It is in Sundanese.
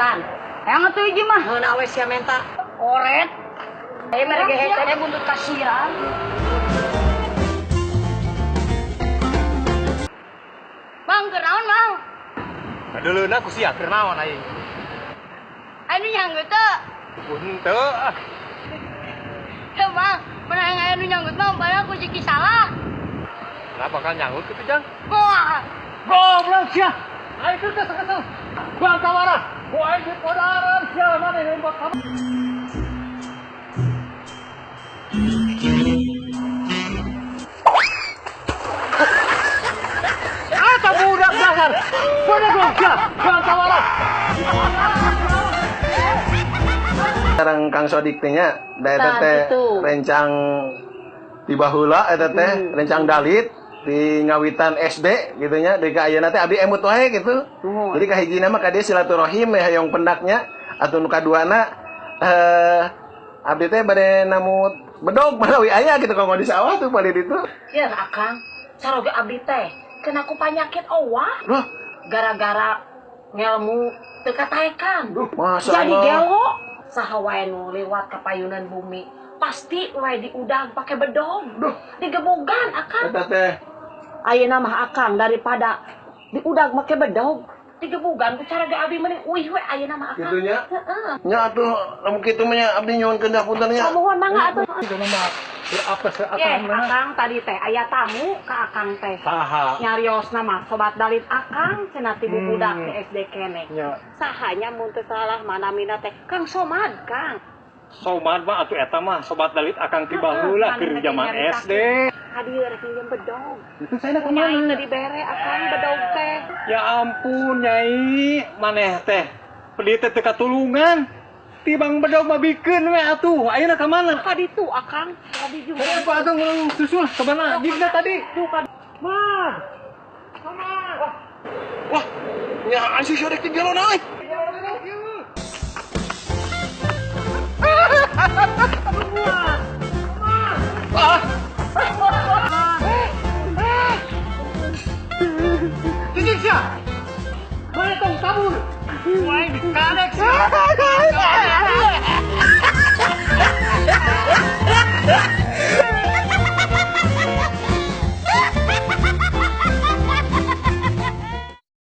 Buntut-buntutan. Hayang atuh hiji mah. Heuna we sia menta. Koret. Aya mere ge hete buntut kasiran. Bang, keur naon, Mang? Kadeuleuna ku sia keur naon aing? Anu nyanggut teu? Henteu ah. Heuh, Mang, menang aya nu nyanggut mah padahal ku si salah. Lah bakal nyanggut kitu, Jang? Wah, goblok sia. Aing teh kesel. Bang kawara. Ku aing dipodaran sia maneh nembak kamu. Ata budak dasar. Bodoh sia. Bang kawara. Sareng Kang Sodik teh nya, da eta teh rencang ti baheula eta teh rencang dalit di ngawitan SD gitu nya, di ka ayeuna teh abdi emut wae gitu. Jadi kahijina mah ka dieu silaturahim we hayang pendaknya atuh nu kaduana abdi teh bade namut bedog malawi aya gitu kanggo di sawah tuh palih ditu. Yen akang, saroge abdi teh kena ku panyakit owah. Loh, gara-gara ngelmu teu kataekan. Masya jadi Allah. Gelo saha wae nu lewat ka payunan bumi pasti wae diudang pake bedog. Duh. Digebugan akang. Eta teh ayeuna mah akang daripada diudag make bedog digebugan ku cara ge abdi mending uih we ayeuna mah akang. Kitu nya? Heeh. Nya atuh lamun kitu mah nya abdi nyuhunkeun hapunten nya. Samuhun mangga atuh. Apa se Ye, akang tadi teh aya tamu ka akang teh. Saha? Nyariosna mah sobat dalit akang cenah ti bubudak di SD keneh. Nya. Sahanya mun teu salah manamina teh Kang Somad, Kang. Somad mah atuh eta mah sobat dalit akang ti baheula keur zaman SD. Hadieu rek minjem bedog. Itu saya ka Nyai mana? teu dibere akang bedog teh. Ya ampun Nyai, maneh teh pedit teh teu katulungan. Tibang bedog mah bikeun we atuh. Ayeuna ka mana? Ka ditu akang, abi juga. Tadi apa atuh urang susul ka mana? Jigna tadi. Mah. Wah, nya si Sodik teh gelo naik. Ah. Cicing sia. Mana tong kabur? Wae dikadek sia.